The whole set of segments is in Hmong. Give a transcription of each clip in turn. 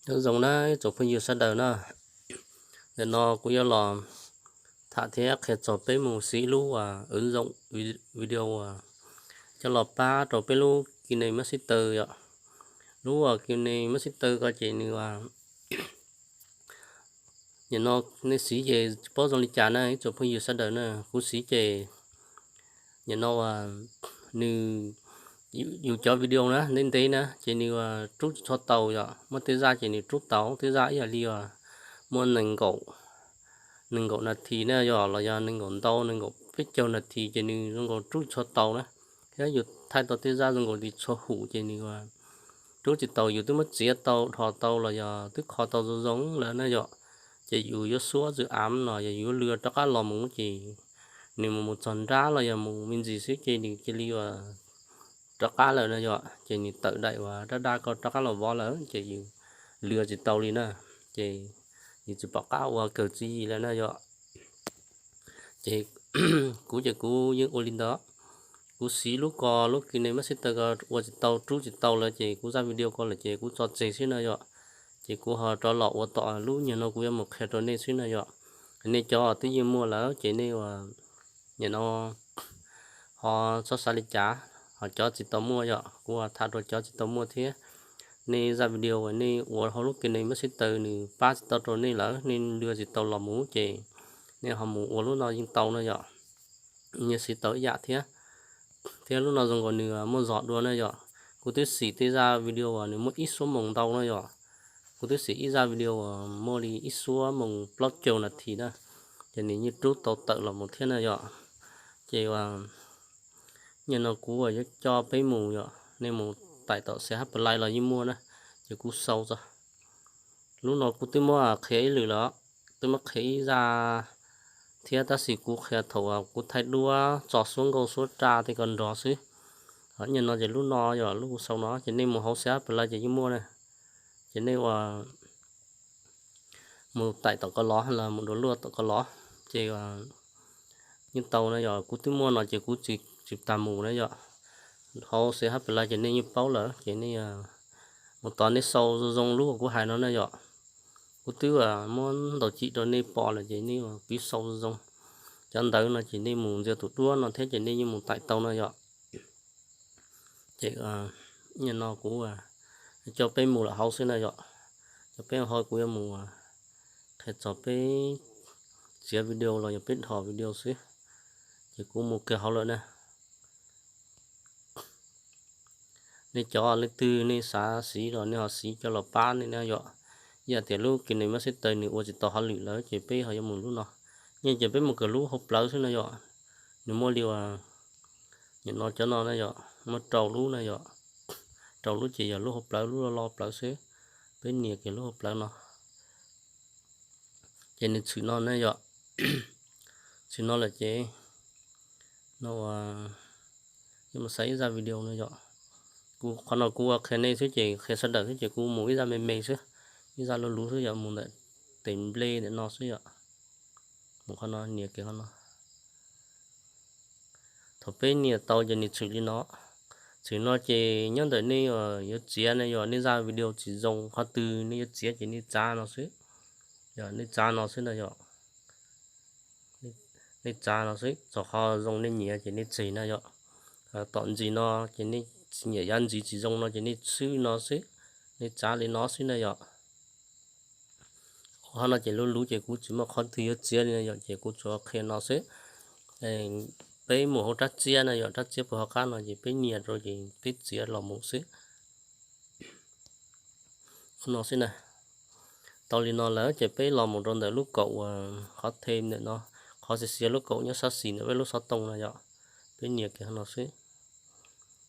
Nyob zoo na ib tsoom phooj ywg sawv daws na, ntawm no kuv yuav los tham thiab qhia txog peb mus siv lub uas ứng dụng video coj los pab rau peb lub KineMaster yom. Lub uas KineMaster ko ces nws nim no nej siv ces tsis paub zoo li cas na ib tsoom phooj ywg sawv daws na, kuv siv ces nim no uas nws, yus cov video na ntev ntev na ces nws uas rub tsis tshua tau yom, muaj tej zaj ces nws rub tau, tej zaj ib yam li uas muaj nees nkaum, nees nkaum nas this na yom, los yog nees nkaum ntau, nees nkaum peb caug nas this ces nws zoo nkaus rub tsis tshua tau na, thiab yus thaij tau tej zaj zoo nkaus li tsis tshua hum ces nws rub tsis tau, yus twb muab txiav tau, dhos tau los yog twb kho tau zoo zoo lawm na yom, ces yus yuav suab zws av no yog yus yuav lwv rov qab los mus ces nws mus mus txog nrab los yog mus me ntsis xwb ces nws cia li uas rov qab lawm na yom, ces nws tawm daim uas dab dab ko rov qab los vov lawm ces yus lwv tsis tau li na, ces yus tsis pom qab ua kawg tswv yim lawm na yom. Ces kuv ces kuv yeej ua li ntawd, kuv siv lub ko lub KineMaster ko ua tsis tau, rub tsis tau lawm ces kuv zaj video ko lawm ces kuv tso tseg xwb na yom. Ces kuv ho rov los ua tom lub nyuag no kuv yuav mus qhia rau nej xwb na yom. Nej cov twb yeej muaj lawm ces nej ua nim no ho txhob xav li cas, ho cov tsis tau muaj yom, kuv tham rau cov tsis tau muaj thiab. Nej zaj video uas nej ua hauv lub KineMaster nws pab tsis tau rau nej lawm, nej lwv tsis tau los mus ces nej ho mus ua lub no yeej tau na yom, yeej siv tau ib yam thiab. Thiab lub no zoo nkaus nws muaj zog dua na yom. Kuv twb siv tej zaj video uas nws muaj ib suab moos ntau na yom. Kuv twb siv ib zaj video uas muaj li ib suab moos plaub caug nas this na, ces nws yeej rub tau tawm los mus thiab na yom. Ces nim no kuv yuav coj peb mus yom, nej mus taim tom C H Play los yeej muaj na, ces kuv sau txog. Lub no kuv twb muab qhia ib lwm lawm, twb muab qhia ib zaj thiab tab sis kuv qhia thaum kuv thaij duab tso suab nkauj suab raj tej ko nrov xwb. Nim no ces lub no yog lub kuv sau no ces nej mus hauv C H Play ces yeej muaj na. Ces nej ua mus taim tom ko los los mus download tom ko los ces yeej tau na yom. Kuv twb muaj no ces kuv tsis tas mus na yom. Hauv C H Play ces nej yeej paub lawm ces nej mus tod nej sau zoo zoo lub uas kuv hais no na yom. Kuv twb muab ntaus cim rau nej pom lawm ces nej ua piv sau zoo zoo. Cov ntawv no ces nej mus ntxias tus duab no thiab ces nej yeej mus taim tau no yom. Ces nim no kuv coj peb mus lawm hauv xwb na yom. Coj peb hauv kuv yuav mus qhia txog peb txiav video los yog peb dhos video xwb. Ces kuv mus kiag hauv lawm na. Nej cov leej twg nej xav siv los nej ho siv coj los pab nej na yom. Yog tias lub KineMaster nws ua tsis tau hauj lwm lawm ces peb ho yuav mus lub no. Nyob ces peb mus kiag lub hauv plawv xwb na yom. Nws muaj li uas nim no cov no na yom, muaj rau lub na yom. Rau lub ces yog lub hauv plawv lub loj loj plawv xwb. Peb nias kiag lub hauv plawv no. Ces nws tshwm no na yom. Tshwm no lawm ces no ua, yuav mus xaiv ib zaj video no yom. Kuv qhov no kuv ua qhia nej xwb ces qhia sawv daws xwb ces kuv mus ib zaj me me xwb, ib zaj luv luv xwb yom, mus ntawm tes nplej ntawm no xwb yom. Mus qhov no nias kiag qhov no. Thaum peb nias tau ces nws tshwm li no. Tshwm no ces nyob ntawm nej yuav txiav na yom, nej zaj video tsis zoo qhov twg nej yuav txiav ces nej txav no xwb. Yog nej txav no xwb na yom. Nej txav no xwb, txog qhov zoo nej nyiam ces nej tseg na yom. Tom ntsis no ces nej nyiam yav ntxiv tsis zoo no ces nej txhwb no xwb, nej txav li no xwb na yom. Qhov no ces luv luv ces kuv tsis muaj qhov twg yuav txiav li no yom, ces kuv tsuas qhia no xwb. Peb mus hauv rab txiab na yom, rab txiab puag hauv qab no ces peb nias rau ces peb txiav los mus xwb. No xwb na. Tau li no lawm ces peb los mus rau ntawm lub kaum uas qhov them ntawm no, qhov xiav xiav lub kaum nyob sab xis ntawm peb lub xov tooj no yom. Peb nias kiag qhov no xwb.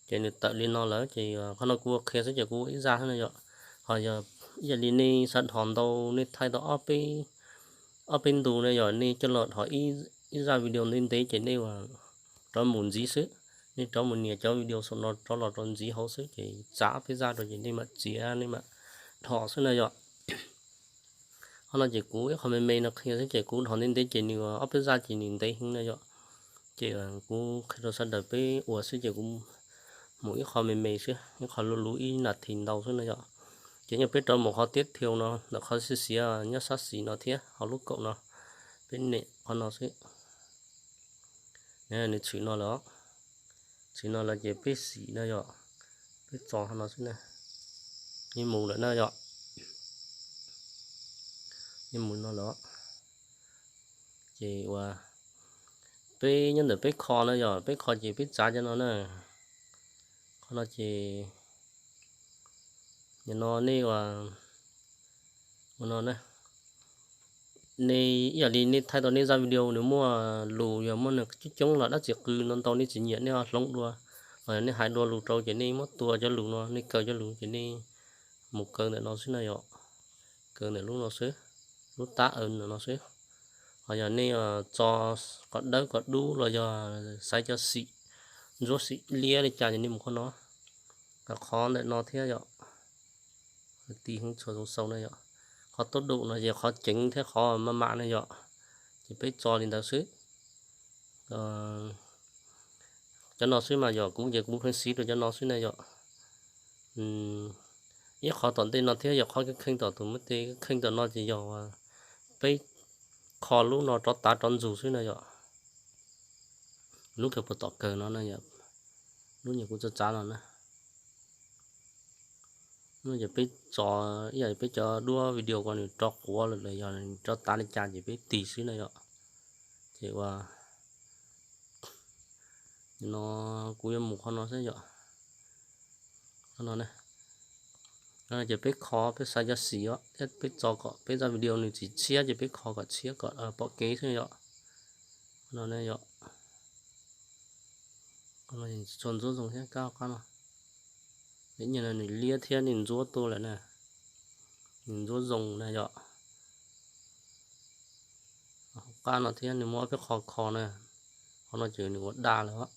Ces nws tawm li no lawm ces qhov no kuv ua qhia xwb ces kuv ua ib zaj xwb na yom. Ho yog ib yam li nej xav dhos ntau, nej thaij tau ob peb ntu na yom, nej coj los dhos ib zaj video ntev ntev ces nej ua rov mus ntxiv xwb. Nej rov mus nias cov video saum no rov los rau ntxiv hauv xwb ces txav ob peb zaj rau ces nej mam txiav nej mam dhos xwb na yom. Qhov no ces kuv ib qho me me no qhia xwb ces kuv dhos ntev ntev ces nws ob peb zaj ces nws ntev heev na yom. Ces kuv qhia rau sawv daws peb ua xwb ces kuv mus ib qho me me xwb, ib qho luv luv ib nas this ntau xwb na yom. Ces yog peb rov mus qhov tiab thiau no ntawm qhov xiav xiav nyob sab xis no thiab hauv lub kaum no, peb nias qhov no xwb. Nws tshwm no lawm, tshwm no lawm ces peb xim no yom, peb txo qhov no xwb na, yeej mus lawm na yom, yeej mus no lawm. Ces uas peb nyob ntawm peb kho no yom, peb kho ces peb txav cov no na, qhov no ces nim no nej ua, ua no na, nej ib yam li nej thaij tau nej zaj video nws muaj lus, yog muaj nws coob coob los dab tsi qw no ntau nej tsis nyiam nej ho hloov dua, los yog nej hais dua lus rau ces nej muab tua cov lus no, nej kaw cov lus ces nej mus kaw ntawm no xwb na yom, kaw ntawm lub no xwb, lub tab aw ntawm no xwb. Ho yog nej txo kom dawb kom dub los yog xaiv cov xim ntsuab xim liab li cas ces nej mus qhov no, qhov ntawm no thiab yom. Ti heev txhua zoo xau na yom. Qhov tub dum no ces qhov ceev thiab qhov maj mam na yom, ces peb txo li ntawd xwb. Cov no xwb mas yog kuv ces kuv pheej siv rau cov no xwb na yom. Ib qhov tom ntej no thiab yog qhov kheej tom tus muab tej kheej tom no ces yog peb kho lub no rov tav rov ntxug xwb na yom. Lub kawg puas tom kawg no na yom, lub nyuam kuv txav txav no na. Ces peb tso, ib yam peb cov duab video ko nws rov quav lawm los yog nws rov tav li cas ces peb tig xwb na yom. Ces ua no kuv yuav mus qhov no xwb yom. Qhov no na, ces peb kho peb xaiv cov xim os thiab peb txo kom peb zaj video nws tsis tshiab ces peb kho kom tshiab kom pom kev xwb yom. Qhov no yom, txhua ntsuab zoo thiab kab qab no, nyiaj no nws liab thiab nws ntsuab tuaj lawm na, nws ntsuab zoo na yom. Hauv qab no thiab nws muab peb qho kho na, qhov no ces nws ua daj lawm.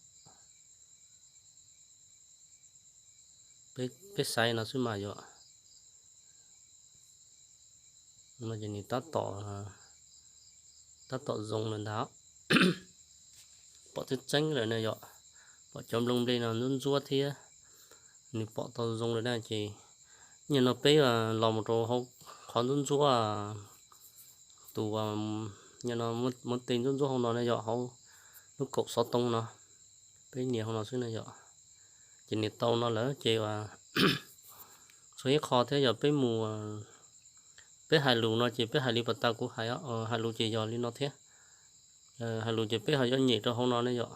Peb xaiv no xwb mas yom. No ces nws tab tom, tab tom zoo lawm ntag. Pom tseeb tseeb lawm na yom, pom cov nplooj nplej no ntsuab ntsuab thiab, nws pom tau zoo lawm na ces nyiaj no peb los mus rau hauv qhov ntsuab ntsuab, tus nyiaj no muab tej ntsuab ntsuab hauv no na yom, hauv lub kaum xov tooj no, peb nias hauv no xwb na yom. Ces nias tau no lawm ces txhua ib qho thiab yog peb mus, peb hais lus no ces peb hais li pas tas kuv hais, hais lus ces yog li no thiab. Hais lus ces peb ho yuav nyem rau hauv no ne yom.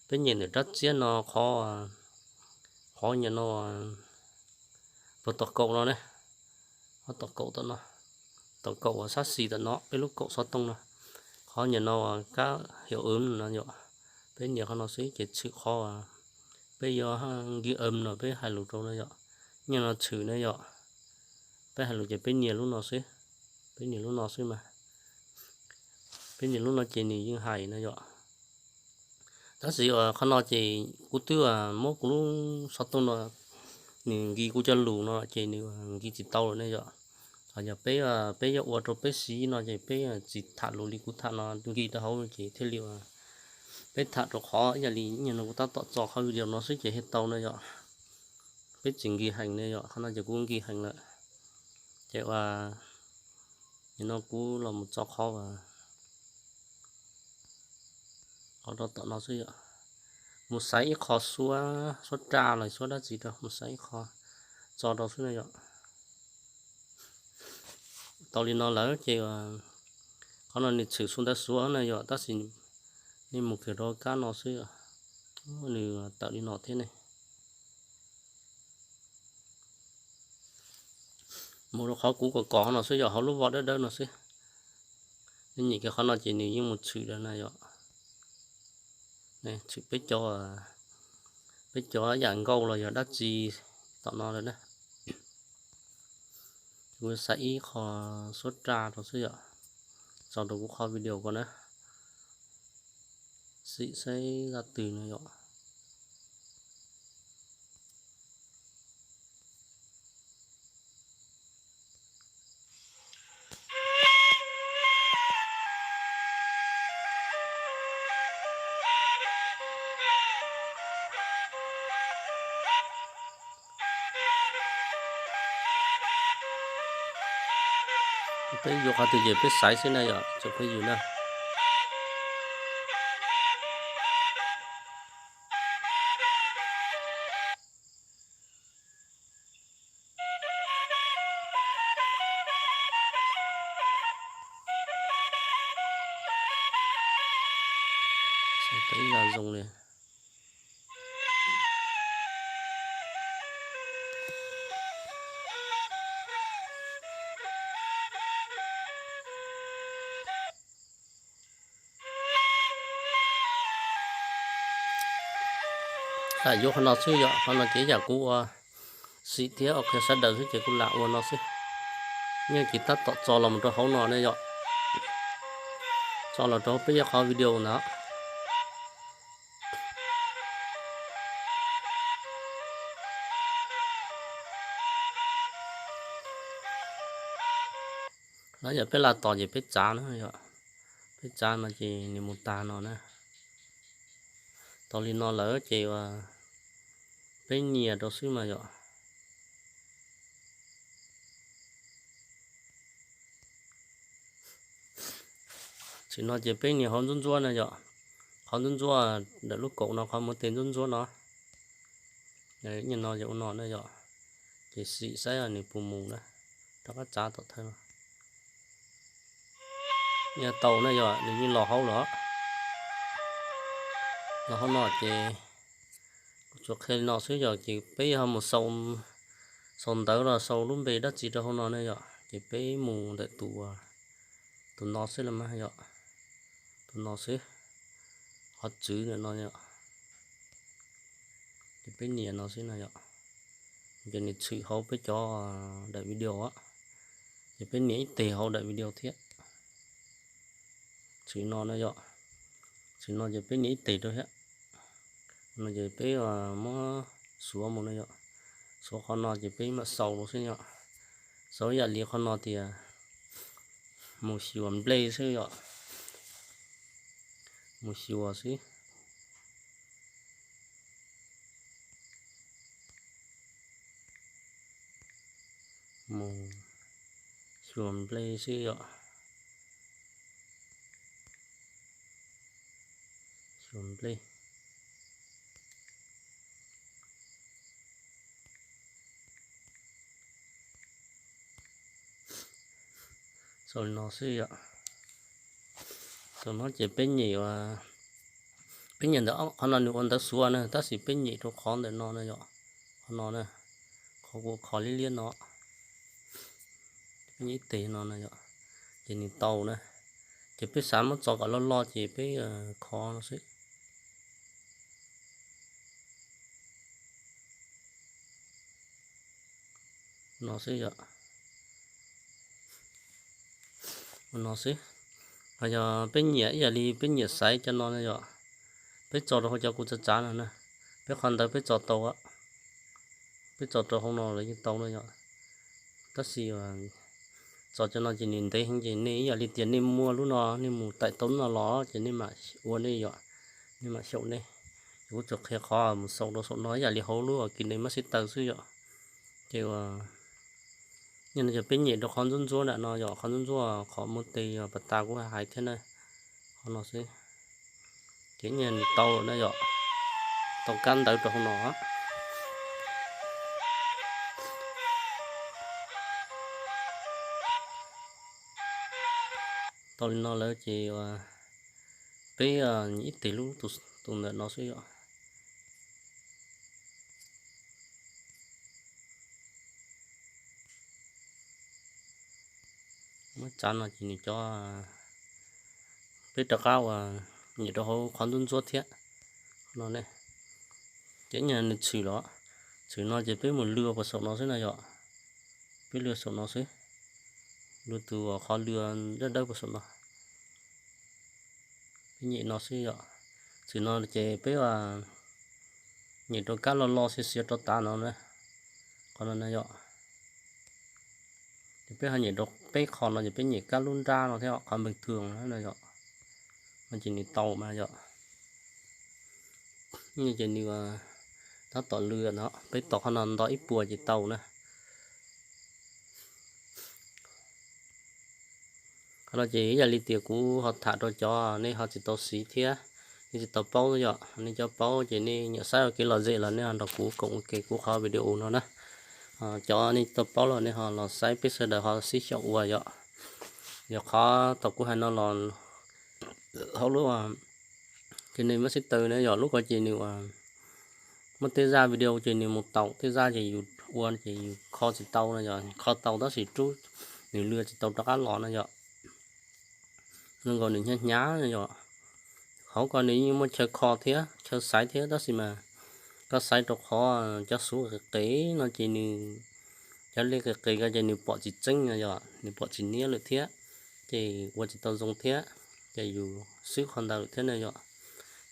Peb nyem ntawm rab txiab no qhov, qhov nyiam no, puag tom kaum no ne, qhov tom kaum tom no, tom kaum uas sab xis tom no peb lub kaum xov tooj no, qhov nyiam no kab hiaum wm no yom. Peb nias qhov no xwb ces tshwm qhov peb yuav nkis wm no peb hais lus rau no yom. Nyiam no tshwm na yom. Peb hais lus ces peb nias lub no xwb, peb nias lub no xwb mas. Peb nias lub no ces nws yeej hais no yom. Tab sis qhov no ces kuv twb muab kuv lub xov tooj no, nws nkis kuv cov lus no ces nws nkis tsis tau lawm ne yom. Ho yog peb, peb yuav ua rau peb siv no ces peb tsis tham lus li kuv tham no nkis rau hauv ces thiaj li peb tham rau qhov ib yam li nyiam no kuv tab tom tso qhov video no xwb ces thiaj tau na yom. Peb tsis nkis heev ne yom, qhov no ces kuv nkis heev lawm. Ces ua, nim no kuv los mus tso qhov uas qhov rau tom no xwb yom. Mus xaiv ib qho suab, suab raj los suab dab tsi rau mus xaiv ib qho tso rau xwb na yom. Tau li no lawm ces qhov no nws tshwm xu ntawd suav na yom, tab sis nej mus kiag rau kab no xwb, nws tawm li no thiab ne. Mus rau qhov kuv kom kom no xwb yom, hauv lub voj dawb dawb no xwb. Nej nyem kiag qhov no ces nws yeej mus tshwm lawm na yom. Tshwm peb cov, peb cov yam nkauj los yog dab tsi tom no lawm na. Kuv xaiv ib qho suab raj rau xwb yom, tso rau kuv qhov video ko na. Xim saib zaj twg no yom. Peb yuav qhov twg ces peb xaiv xwb na yom, tsoom phooj ywg na. Ib zaj zoo li. Lam yuav qhov no xwb yom, qhov no ces yam kuv ua xim thiab ua qhia sawv daws xwb ces kuv lam ua no xwb. Nyob ces tab tom tso los mus rau hauv no ne yom, tso los rau peb qhov video na. Los yog peb lam tos ces peb tsav na yom, peb tsav no ces nws mus tag no na. Tau li no lawm ces peb nyiam rau xwb mas yom. Tsim no ces peb nias hauv ntsuab ntsuab na yom, qhov ntsuab ntsuab ntawm lub kaum no qhov muab tes ntsuab ntsuab no. Nyiam no yog ua no na yom, ces xim saib nws puas mus na, rov qab tsav tom thawj no. Nyiam tau na yom, nws yeej los hauv lawm. Los hauv no ces kuv tsuas qhia li no xwb yom, ces peb ho mus sau ntawv los sau lub npe dab tsi rau hauv no ne yom, ces peb mus ntawm tus, tus no xwb los mas yom, tus no xwb, qhov txwv ntawm no yom. Ces peb nias no xwb no yom, ces nws tshwm hauv peb cov daim video, ces peb nias ib teg hauv daim video thiab. Tshwm no na yom, tshwm no ces peb nias ib teg rau thiab. No ces peb muab xuav mus na yom, xuav qhov no ces peb mam sau los xwb yom. Sau ib yam li qhov no tias mus xyuas nplej xwb yom, mus xyuas xwb. Mus xyuas nplej xwb yom. Xyuas nplej. Sau li no xwb yom. Sau no ces peb nyem, peb nyem ntawm qhov no nws ua ntawv xuav na, tab sis peb nyem rau qhov ntawm no na yom. Qhov no na, qhov kuv kho liab liab no, peb nyem ib teg no na yom, ces nws tau na. Ces peb xav muab tso kom loj loj ces peb kho no xwb. No xwb yom. Ua no xwb. Ho yog peb nyiam ib yam li peb nyiam xaiv cov no na yom, peb tso rau hauv cov kuv txav txav no na. Peb qhov ntawd peb tso tau, peb tso rau hauv no los yeej tau na yom. Tab sis tso cov no ces nws ntev heev ces nej ib yam li tias nej muaj lub no nej mus taim tau lub no los ces nej mam ua nej yom, nej mam xyaum nej. Ces kuv tsuas qhia qhov mus xaus rau saum no ib yam li hauv lub KineMaster xwb yom. Ces ua, nyob no ces peb nyem rau qhov ntxuab ntxuab nram no yom, qhov ntxuab ntxuab qhov muab tes yog pas tas kuv hais thiab na. Qhov no xwb. Ces nyiam nws tau lawm na yom, tau kab ntawv rau hauv no. Tau li no lawm ces peb nyem ib teg lub tus ntawm no xwb yom. Muab tsav no ces nws cov, peb rov qab ua nyem rau hauv qhov ntxuab ntxuab thiab no ne. Ces nyiam nws tshwm los, tshwm no ces peb mus lw puas saum no xwb na yom. Peb lw saum no xwb, lw tus qhov lw dawb dawb puas saum no. Peb nyem no xwb yom. Tshwm no ces peb nyem rau kab loj loj xiav xiav rau tav no na, qhov no na yom. Ces peb ho nyem rau peb qho no ces peb nyem kab lub nrab no thiab qhov npeeg thwg no yom. No ces nws tau mas yom. Ces nws tab tom lw no, peb tos qhov no nto ib puas ces tau na. No ces ib yam li tias kuv ho tham rau cov nej ho tsis tau siv thiab, nej tsis tau paub yom, nej cov paub ces nej nyiam saib ua kev lom zem los nej ho nrog kuv koom ua ke kuv qhov video no na. Cov nej tsis tau paub los nej ho los saib peb sawv daws ho sib xyaum ua yom. Yog qhov thaum kuv hais no los hauv lub KineMaster Master na yom, lub ko ces nws muaj tej zaj video ces nws mus taum tej zaj ces yus ua ces yus kho tsis tau no yom, kho tau tab sis rub nws lw tsis tau rov qab los no yom. Zoo nkaus nws hnyav hnyav no yom. Hauv ko nws yeej muaj chaw kho thiab chaw xaiv thiab tab sis mas koj xaiv rau qhov cov xuv qis qis no ces nws, cov lej qis qis ko ces nws pom tsis tseeb no yom, nws pom tsis niab lawm thiab, ces ua tsis tau zoo thiab, ces yus xwb qhov ntawd lawm thiab na yom.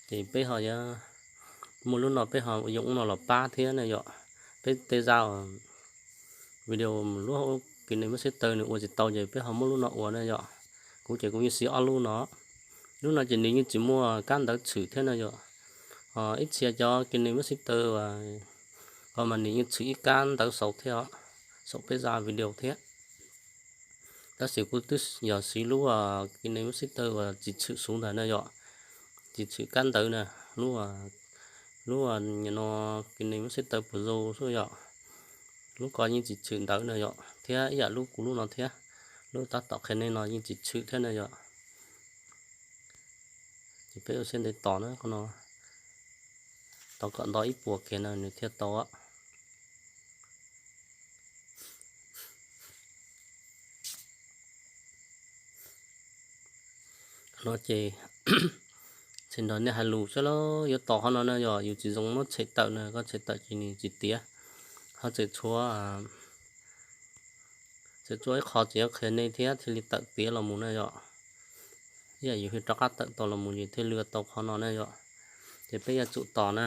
Ces peb ho muaj lub no peb ho yuav lub no los pab thiab na yom. Peb tej zaj video lub KineMaster Master nws ua tsis tau ces peb ho muab lub no ua na yom. Kuv ces kuv yeej siv ob lub no. Lub no ces nws yeej tsis muaj kab ntawv tshwm thiab na yom. Ib txhia cov KineMaster Master ko mas nws yeej tshwm ib kab ntawv xaus thiab os, xaus peb zaj video thiab. Tab sis kuv twb yog siv lub KineMaster Master uas tsis tshwm xuv ntawd na yom, tsis tshwm kab ntawv na, lub, lub no KineMaster Master Pro xwb yom. Lub ko yeej tsis tshwm ntawv na yom, thiab ib yam lub kuv lub no thiab, lub tab tom qhia nej no yeej tsis tshwm thiab na yom. Ces peb ua siab ntev tos na, qhov no tos kom nto ib puas kiag no nws thiaj tau. No ces txhais nrog nej hais lus xwb lauj, yuav tos qhov no na yom, yus tsis zoo muab tshem tawm na, koj tshem tawm ces nws tsis tiav. Ho tseem tshuav, tseem tshuav ib qho tseem yuav qhia nej thiab thiaj li tawm tiav los mus na yom. Ib yam yus thiaj rov qab tawm tos los mus ces thiaj li tau qhov no na yom. Ces peb yuav tsum tos na,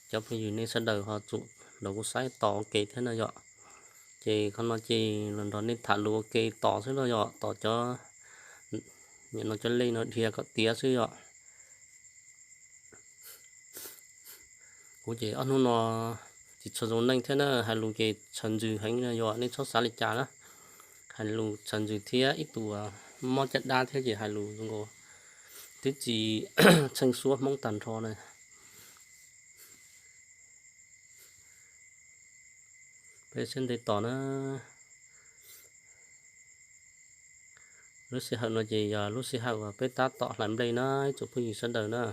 cov phooj ywg nej sawv daws ho tsum nrog kuv saib tos ua ke thiab na yom. Ces qhov no ces los nrog nej tham lus ua ke tos xwb no yom, tos cov, nim no cov lej no dhia kom tiav xwb yom. Kuv ces ob hnub no tsis tshua zoo neej thiab na, hais lus ces tshaw ntsws heev na yom, nej txhob xav li cas na. Hais lus tshaw ntsws thiab ib tug mob caj dab thiab ces hais lus zoo nkaus twb tsis txheej suab Hmoob tag nrho na. Peb siab ntev tos na. Lub sij hawm no ces yog lub sij hawm uas peb tab tom hlais nplej na ib tsoom phooj ywg sawv daws na.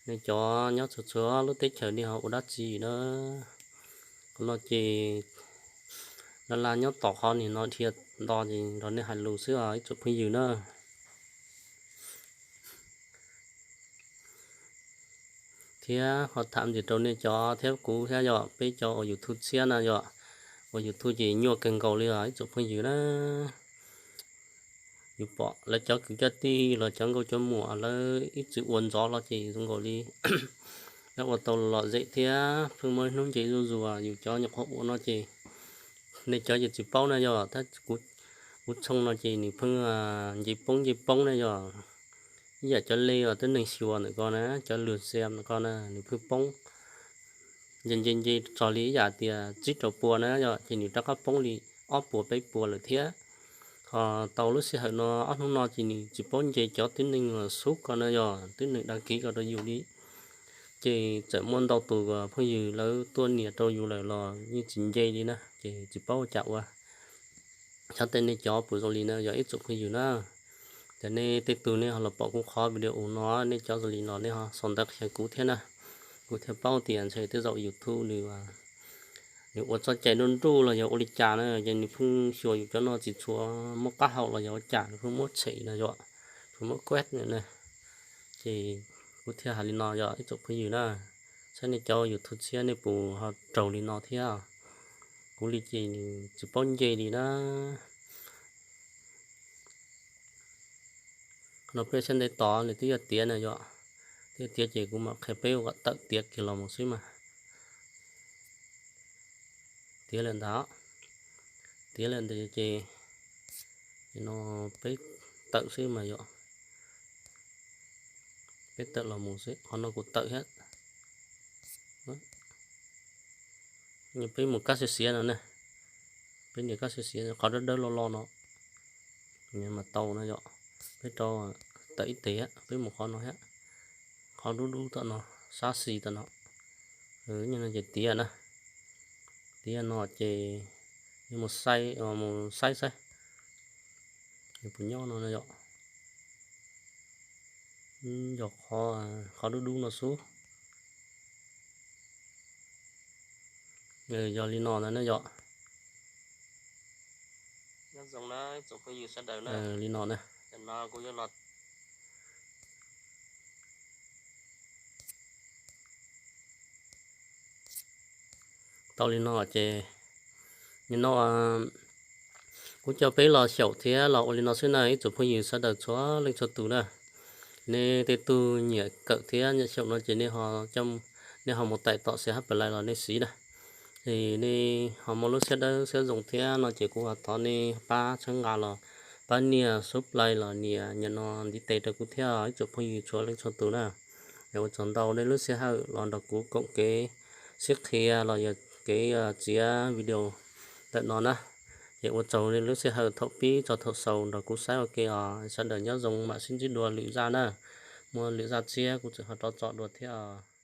Nej cov nyob txhua txhua lub teb chaws nej ho ua dab tsi na? Qhov no ces la la nyob tom qhov nim no dhia nto ces nrog nej hais lus xwb os ib tsoom phooj ywg na. Thiab ho tham ntxiv rau nej cov thiab kuv thiab yom, peb cov ua YouTube tshiab na yom, ua YouTube ces nyuaj kawg nkaus li os ib tsoom phooj ywg na. Yus pom lawv cov kwv cov tij los cov nkauj cov muam lawv ib txwm ua ntxov los ces zoo nkaus li lawv ua tau lom zem thiab pheej muaj ib hnub nce zuj zus, yus cov nyuam qhuav ua no ces nej cov ces tsis paub na yom, tab kuv tshooj no ces nws pheej nce poob nce poob na yom. Ib yam cov lej uas tib neeg xyuas ntawm ko na, cov lwg xem ntawm ko na nws pheej poob nce nce nce txog li ib yam tias tsib rau pua na yom, ces nws rov qab poob li ob puas peb puas lawm thiab. Ho tau lub sij hawm no ob hnub no ces nws tsis paub nce cov tib neeg xub ko na yom, tib neeg đăng ký ko rau yus li. Ces txawm muaj ntau tus phooj ywg lawv tuaj nias rau yus lawm los yeej tsis nce li na, ces tsis paub ua cas ua. Xyov tej nej cov puas zoo li na yog ib tsoom phooj ywg na. Ces nej tej tug nej ho los pom kuv qhov video no, nej cov zoo li no nej ho sau ntawv qhia kuv thiab na. Kuv thiaj paub tias ntshe tej zaum YouTube nws, nws ua txoj cai nruj nruj los yog ua li cas na, ces nws pheej xyuas yus cov no tsis tshua muaj qab hau los yog ua cas nws pheej muab tshem no yom, pheej muab quét na. Ces kuv thiaj hais li no yog ib tsoom phooj ywg na, saib nej cov YouTube tshiab nej puas ho raug li no thiab. Kuv li ces nws tsis paub nce li na. Qhov no peb siab ntev tos nws twb yuav tiav na yom, twb yuav tiav ces kuv mam qhia peb ua kom tawm tiav kiag los mus xwb mas. Tiav lawm ntag, tiav lawm ntawd ces no peb tawm xwb mas yom, peb tawm los mus xwb, qhov no kuv tawm thiab. Peb mus kab xiav xiav no ne, peb nias kab xiav xiav qhov dawb dawb lo lo no, Mas tau no yom, peb rau tawm ib teg, peb mus qhov no thiab, qhov dub dub tom no, sab xis tom no, ces tiav na, tiav no ces mus saib, mus saib saib puas nyob no yom. Yog qhov dub dub no xwb. Yog li no ntag na yom. Li no na. Tau li no ces, nim no kuv coj peb los xyaum thiab los ua li no xwb na ib tsoom phooj ywg sawv daws txhua leej txhua tus na. Nej tej tug nyiam kawm thiab nyiam xyaum no ces nej ho mus taim tom xav hab pes lais los nej siv na. Es nej ho muaj lub siab dawb siab zoo thiab no ces kuv ho thov nej pab txhawb nqa los pab nias subscribe los nias nim no ntiv tes rau kuv thiab ib tsoom phooj ywg txhua leej txhua tus na. Es ua tsaug ntau nej lub sij hawm los nrog kuv koom kev sib qhia los yog kev txiav video ntawm no na. Ces ua tsaug nej lub sij hawm thaum pib txog thaum xaus nrog kuv saib ua ke os. Sawv daws nyob zoo mam sib ntsib dua lwm zaj na. Muaj lwm zaj tshiab kuv tseem ho rov tsom dua thiab os.